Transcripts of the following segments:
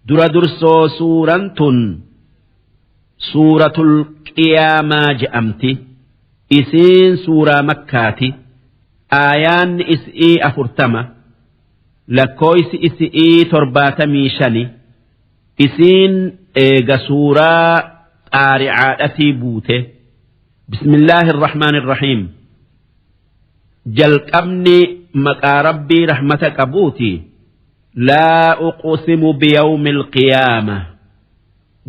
Dura dursoo suuraan tun suuratul qiyaamaa je'amti. Isiin suuraa makkaati. Aayaanni is'ii 40, lakkooysi isi'ii 75. Isiin eega suuraa qaari'aadhatii buute. Bismillaahi irrahmaan irrahiim. Jalqabni maqaa Rabbii rahmata qabuuti. Laa uqsimu biyawmil qiyaama.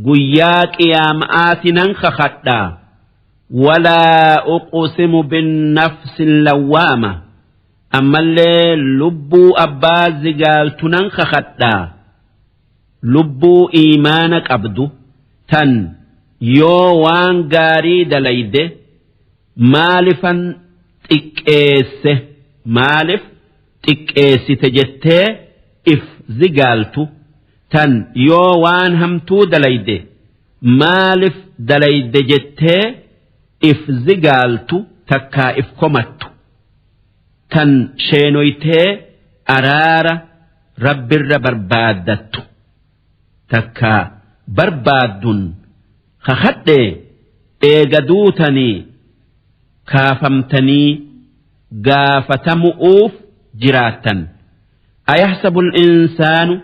Guyyaa qiyaama'aati nan kakadha. Walaa uqsimu binnafsi lawwaama. Ammallee lubbuu abbaa zigaaltu nan kakadha. Lubbuu iimaana qabdu tan yoo waan gaarii dalayde maalifan xiqqeesse, maalif xiqqeessite jettee if zigaaltu, tan yoo waan hamtuu dalayde maalif dalayde jettee if zigaaltu takkaa if komattu, tan sheenoytee araara rabbirra barbaaddattu takkaa barbaaddun kakadhee. Eega duutanii kaafamtanii gaafatamu'uuf jiraattan. Ayahsabu insaanu,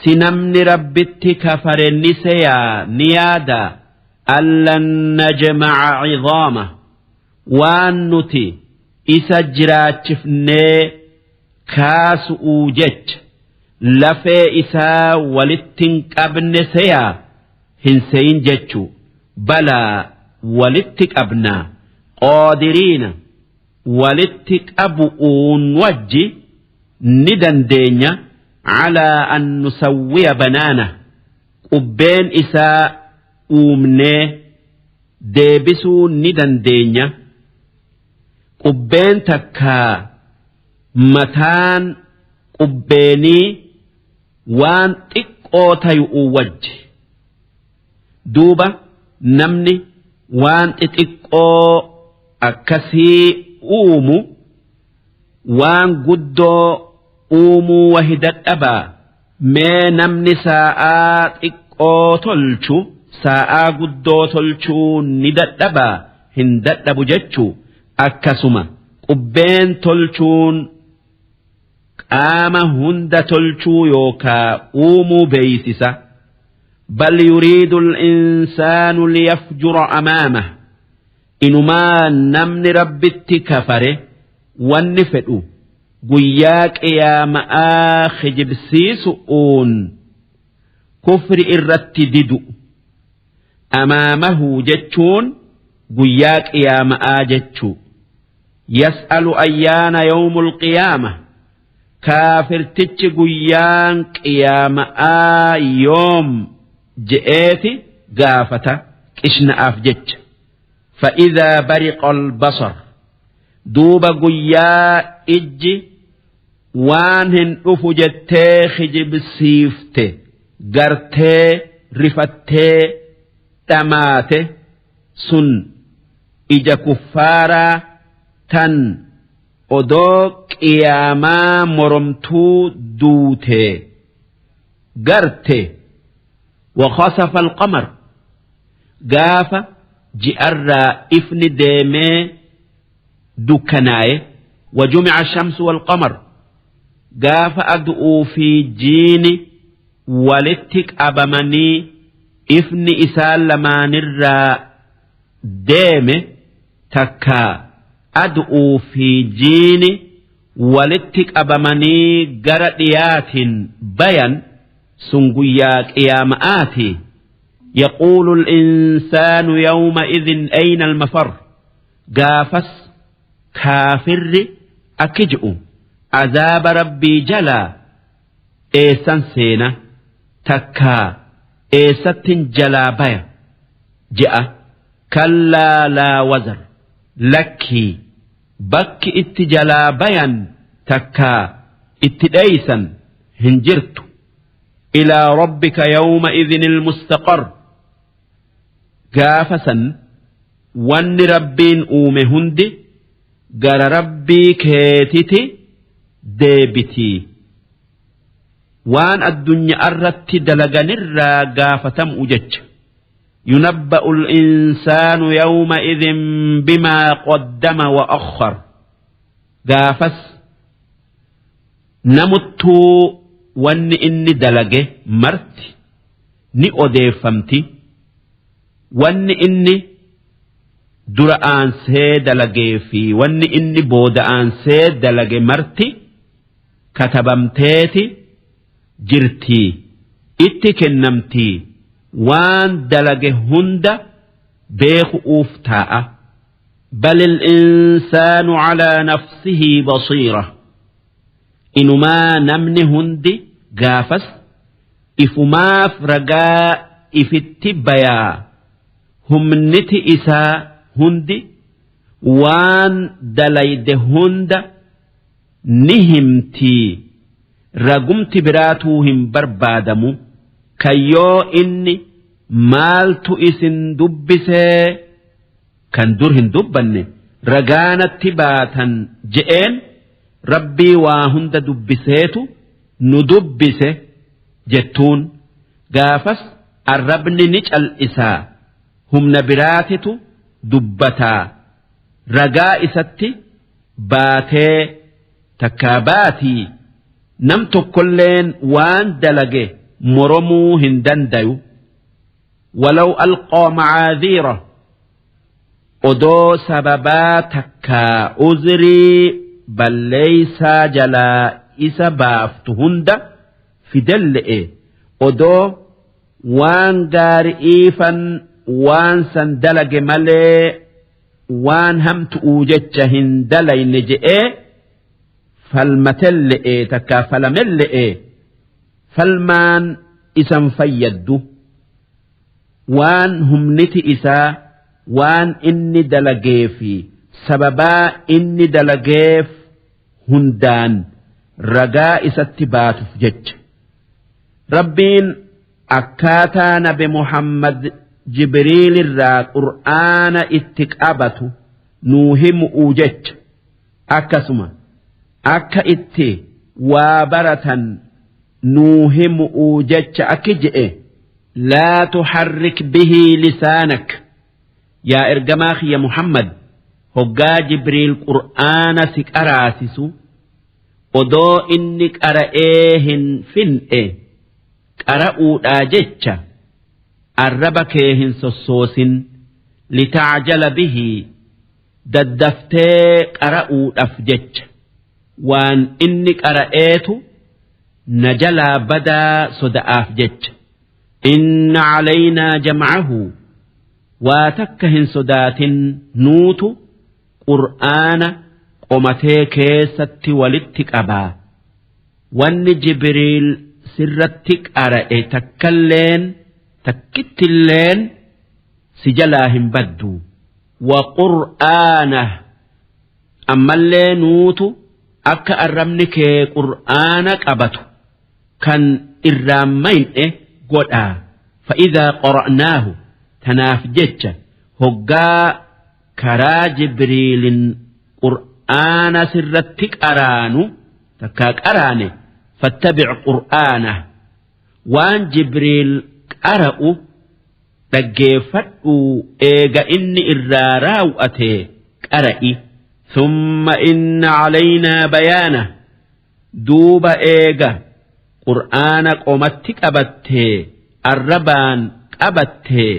si namni Rabbitti kafare ni seyaa, ni yaada, allan najmaca cidaama, waan nuti isa jiraachifnee kaasu'uu jecha lafee isaa walitti hin qabne seyaa? Hin seyin jechuu. Balaa, walitti qabnaa. Qaadiriina, walitti qabu'uun wajji ni dandeenya. Calaa an nusawwiya banaana, qubbeen isaa uumnee deebisuu ni dandeenya. Qubbeen takkaa mataan qubbeenii waan xiqqoo tayu'uu wajji. Duuba namni waan xixiqqoo akkasii uumu waan guddoo uumuu wahi dadhabaa? Mee namni saa'aa xiqqoo tolchu saa'aa guddoo tolchuu ni dadhabaa? Hin dadhabu jechuu. Akkasuma qubbeen tolchuun qaama hunda tolchuu yookaa uumuu beeysisa. Bal yuriidu al-insaanu liyafjura amaamah. Inumaa namni Rabbitti kafare wanni fedhu guyyaa qiyaama'aa kijibsiisu'uun kufri irratti didu. Amaamahu jechuun guyyaa qiyaama'aa jechuu. Yas'alu ayyaana yawmul qiyaama. Kaafirtichi guyyaan qiyaama'aa yoom je'eeti gaafata qishna'aaf jecha. Fa'idhaa bariqal basar. Duuba guyyaa ijji waan hin dhufu jettee kijibsiifte gartee rifattee dhamaate sun, ija kuffaaraa tan odoo qiyaamaa moromtuu duute garte. Wakhasafa alqamar, gaafa ji'arraa ifni deemee dukkanaaye. Wajumica shamsu walqamar, gaafa adu'uu fi jiini walitti qabamanii ifni isaan lamaanirraa deeme, takkaa adu'uu fi jiini walitti qabamanii gara dhiyaatiin bayan, sun guyyaa qiyaama'aati. Yaquulu al-insaanu yawma idhin ayna al-mafar. Gaafas kaafirri akki je'u: azaaba Rabbii jalaa eessan seena, takkaa eessattin jalaa baya je'a. Kallaa laa wazar, lakkii, bakki itti jalaa bayan takkaa itti dheeysan hin jirtu. Ilaa rabbika yawma idhinil mustaqar. Gaafa san wanni Rabbiin uume hundi gara Rabbii keetiti deebitii. Waan addunya'arratti dalaganirraa gaafatamu'u jecha. Yunabba'u al-insaanu yawma'idhin bimaa qaddama wa akhkhar. Gaafas namuttuu wanni inni dalage marti ni odeeffamti. Wanni inni dura aansee dalagee fi wanni inni booda aansee dalage marti katabamteeti jirtii itti kennamtii waan dalage hunda beeku'uuf taa'a. Balil insaanu calaa nafsihii basiira. Inumaa namni hundi gaafas ifumaaf ragaa ifitti bayaa humniti isaa hundi waan dalayde hunda ni himtii ragumti biraatuu hin barbaadamu kan yoo inni maaltu isin dubbisee kan dur hin dubbanne ragaanatti baatan je'een rabbii waa hunda dubbiseetu nu dubbise jettuun gaafas arrabni ni cal'isaa humna biraatitu dubbataa ragaa isatti baatee takkaa baatii nam tokkolleen waan dalage moromuu hin dandayu walaw alqaa macaadhiira odoo sababaa takkaa uzrii balleeysaa jalaa isa baaftu hunda fidelle'e odoo waan gaari'iifan waan san dalage malee waan hamtu'uu jecha hin dalayne je'ee falmatelle'e takkaa falamelle'e falmaan isan fayyaddu waan humniti isaa waan inni dalagee fi sababaa inni dalageef hundaan ragaa isatti baatuf jecha. Rabbiin akkaataa nabi Muhammad Jibriilirraa qur'aana itti qabatu nuu himu'uu jecha akkasuma akka itti waa baratan nuu himu'uu jecha akki je'e laa tuharrik bihii lisaanak yaa ergamaa kiyya Muhammad hoggaa Jibriil qur'aana si qaraasisu odoo inni qara'ee hin fin'e qara'uudhaa jecha arraba kee hin sossoosin litacjala bihii daddaftee qara'uudhaf jecha waan inni qara'eetu na jalaa badaa soda'aaf jecha inna calaynaa jamcahu waa takka hin sodaatin nuutu qur'aana qomatee keessatti walitti qabaa wanni jibriil sirratti qara'e takkalleen takkittilleen si jalaa hin baddu wa qur'aana ammallee nuutu akka arrabni kee qur'aana qabatu kan irraan mayn'e godhaa fa'idaa qara'naahu tanaaf jecha hoggaa karaa jibriilin qur'aana sirratti qaraanu takkaa qaraane fattabic qur'aana waan jibriil qara'u dhaggeeffadhu eega inni irraa raaw'ate qara'i thumma inna calaynaa bayaana duuba eega qur'aana qomatti qabattee arrabaan qabattee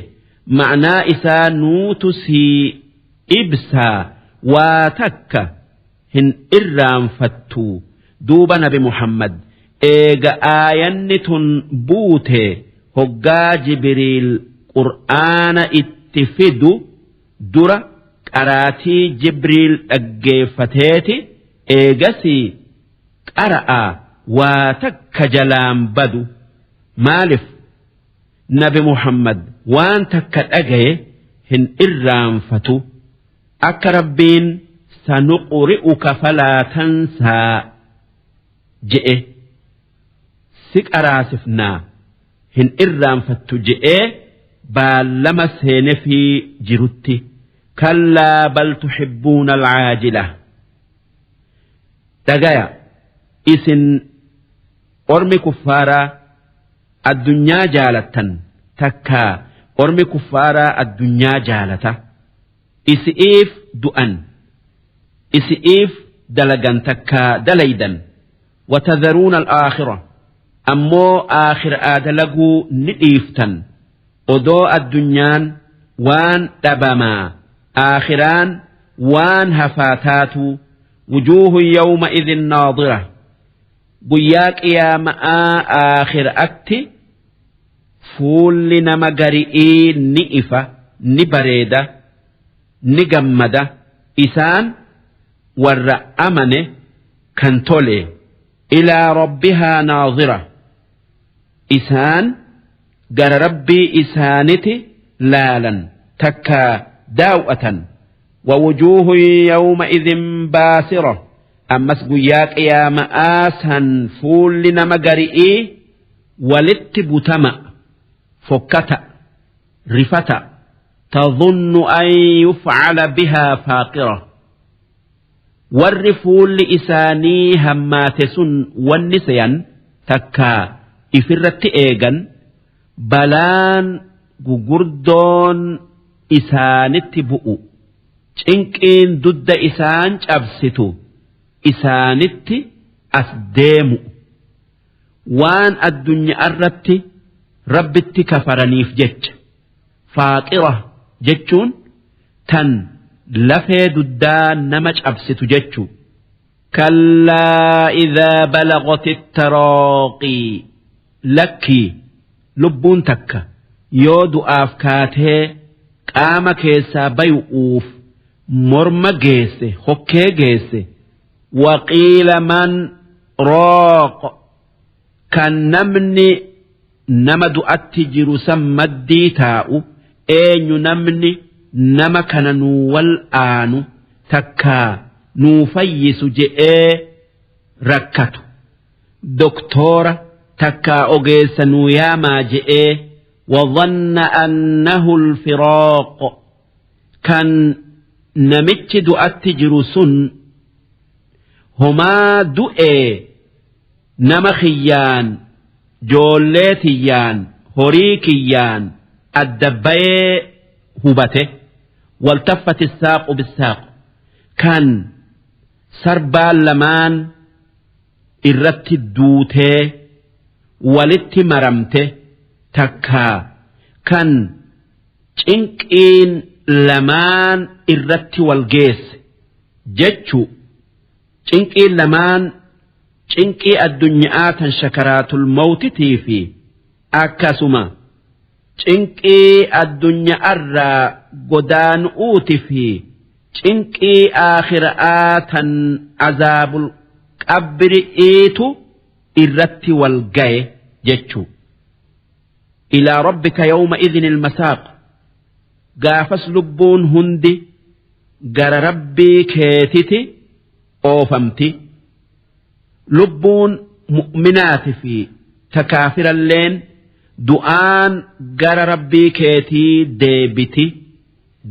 ma'naa isaa nuutu sii ibsaa waa takka hin irraanfattu duuba nabi Muhammad eega aayanni tun buute hoggaa Jibriil qur'aana itti fidu dura qaraatii Jibriil dhaggeeffateeti eegasii qara'a waa takka jalaan badu maalif nabi Muhammad waan takka dhagaye hin irraanfatu akka rabbiin sanuqri'uka falaa tansaa je'e si qaraasifnaa hin irraanfattu je'ee baallama seenefii jirutti kallaa bal tuhibbuuna alcaajila dhagaya isin. Ormi kuffaaraa addunyaa jaalattan takkaa ormi kuffaaraa addunyaa jaalata. Isi'iif du'an, isi'iif dalagan takkaa dalaydan. Watadharuuna al-aakhira, ammoo aakhiraa dalaguu ni dhiiftan. Odoo addunyaan waan dhabamaa, aakhiraan waan hafaa taatuu. Wujuuhun yawma idhin naadira, guyyaa qiyaama'aa aakhira'atti fuulli nama gari'ii ni ifa, ni bareeda, ni gammada. Isaan warra amane kan tole. Ilaa rabbihaa naadira, isaan gara Rabbii isaaniti laalan takkaa daaw'atan. Wawujuuhun yawma idhin baasira, ammas guyyaa qiyaama'aa san fuulli nama gari'ii walitti butama, fokkata, rifata. Tadhunnu an yuf'ala bihaa faaqira, warri fuulli isaanii hammaate sun wanni seyan takkaa ifirratti eegan balaan gugurdoon isaanitti bu'u, cinqiin dudda isaan cabsitu isaanitti as deemu, waan addunyaarratti Rabbitti kafaraniif jecha. Faaqira jechuun tan lafee duddaa nama cabsitu jechu. Kallaa idhaa balagati taraaqii, lakkii, lubbuun takka yoo du'aaf kaatee qaama keessaa bayu'uuf morma geesse, hokkee geesse. Waqiila man rooq, kan namni nama du'atti jiru san maddii taa'u eenyu? Namni nama kana nuu wal aanu takkaa nuu fayyisu je'ee rakkatu, doktoora takkaa ogeessa nuu yaamaa je'ee. Wadanna annahu alfiraaq, kan namichi du'atti jiru sun homaa du'ee nama kiyyaan, joollee tiyyaan, horii kiyyaan adda bayee hubate. Waltaffati saaqu bisaaq, kan sarbaan lamaan irratti duutee walitti maramte, takkaa kan cinqiin lamaan irratti wal geesse jechu. Cinqiin lamaan cinqii addunyaa tan shakaraatul mawtitii fi akkasuma cinqii addunyaarraa godaanu'uuti fi cinqii aakhira'aa tan azaabul qabri'iitu irratti wal gaye jechu. Ilaa rabbika yawma idhin ilmasaaq, gaafas lubbuun hundi gara Rabbii keetiti oofamti. Lubbuun mu'minaati fi ta kaafiralleen du'aan gara Rabbii keetii deebiti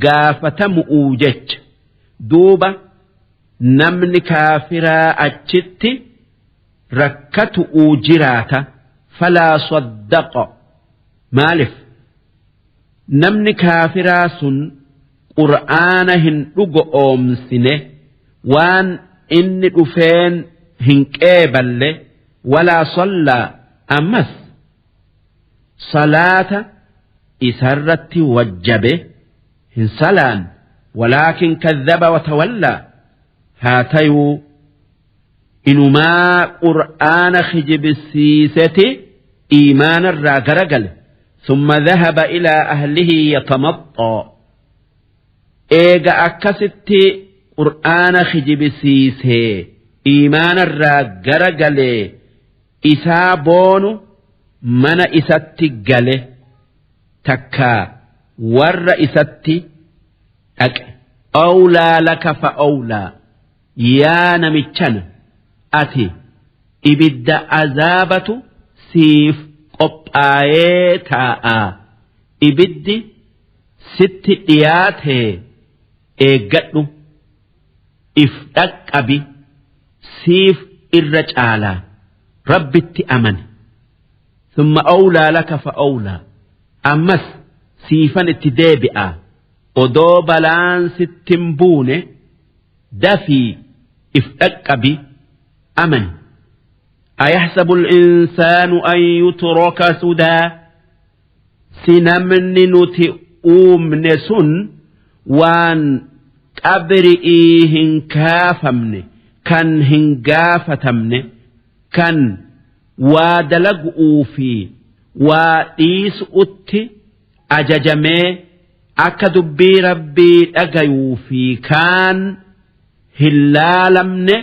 gaafatamu'uu jecha. Duuba namni kaafiraa achitti rakkatu'uu jiraata. Falaa saddaqa, maalif namni kaafiraa sun qur'aana hin dhugo oomsine, waan inni dhufeen hin qeeballe? Walaa sallaa, ammas salaata isarratti wajjabe hin salaan. Walaakin kadhaba watawallaa, haa tayuu inumaa qur'aana kijibsiiseti iimaanarraa garagale. Summa dhahaba ilaa ahlihi yatamaxxaa, eega akkasitti qur'aana kijibsiisee iimaanarraa garagalee isaa boonu mana isatti gale takkaa warra isatti dhaqe. Awlaa laka fa awlaa, yaa namichana, ati ibidda azaabatu siif qophaayee taa'aa, ibiddi sitti dhiyaatee eeggadhu, if dhaqqabi, siif irra caalaa. Rabbitti amani. Thumma awlaa laka fa awlaa. Ammas siifan itti deebi'a. Odoo balaan sitti hin buune dafii if dhaqqabi amani. Ayahsabu al-insaanu an yutraka sudaa. Si namni nuti uumne sun waan qabri'ii hin kaafamne kan hin gaafatamne kan waa dalagu'uu fi waa dhiisu'utti ajajamee akka dubbii rabbii dhagayuu fi kaan hin laalamne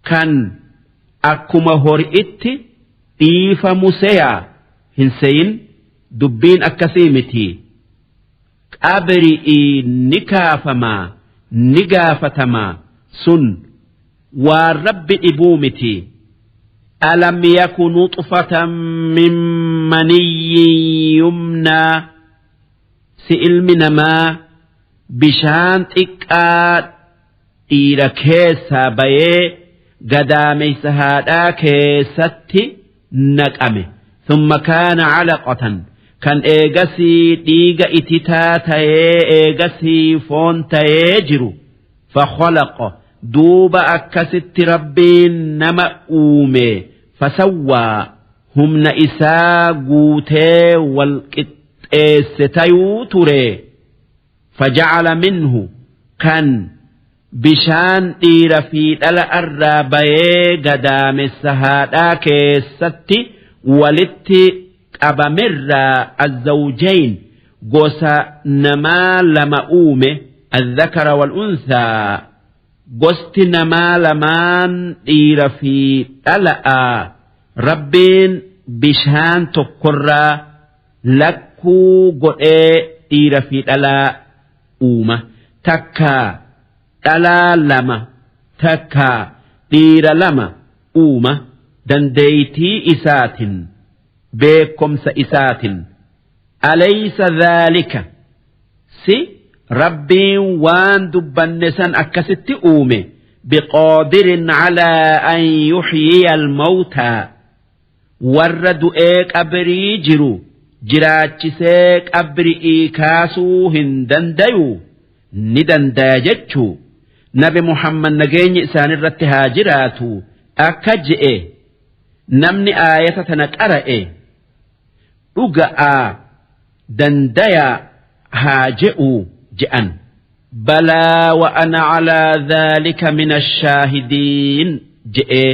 kan akkuma hori'itti dhiifamu seyaa hin seyin dubbiin akkasii miti qabri'ii ni kaafamaa ni gaafatamaa sun waan rabbi dhibuu miti. Alam yaku nuxfatan min maniyyin yumnaa si ilmi namaa bishaan xiqqaa dhiira keessaa bayee gadaameysa haadhaa keessatti naqame thumma kaana calaqatan kan eegasii dhiiga ititaa tayee eegasii foon tayee jiru fakhalaqa duuba akkasitti rabbiin nama uume fasawwaa humna isaa guutee wal qixxeesse tayuu ture fajacala minhu kan bishaan dhiira fi dhala irraa bayee gadaamessa haadhaa keessatti walitti qabamerraa azzawjayn gosa namaa lama uume azzakara wal unthaa gosti namaa lamaan dhiira fi dhala'a rabbiin bishaan tokkorraa lakkuu godhee dhiira fi dhalaa uuma takkaa dhalaa lama takkaa dhiira lama uuma dandeeytii isaatin beekomsa isaatin alaysa dhaalika si rabbiin waan dubbanne san akkasitti uume biqaadirin calaa an yuxyiya almawtaa warra du'ee qabrii jiru jiraachisee qabri'ii kaasuu hin dandayu ni dandaya jechuu nabi Muhammad nageenyi isaanirratti haa jiraatu akka je'e namni aayata tana qara'e dhuga'aa dandaya haa je'u je'an. Balaa wa ana calaa dhaalika min ashaahidiin je'ee.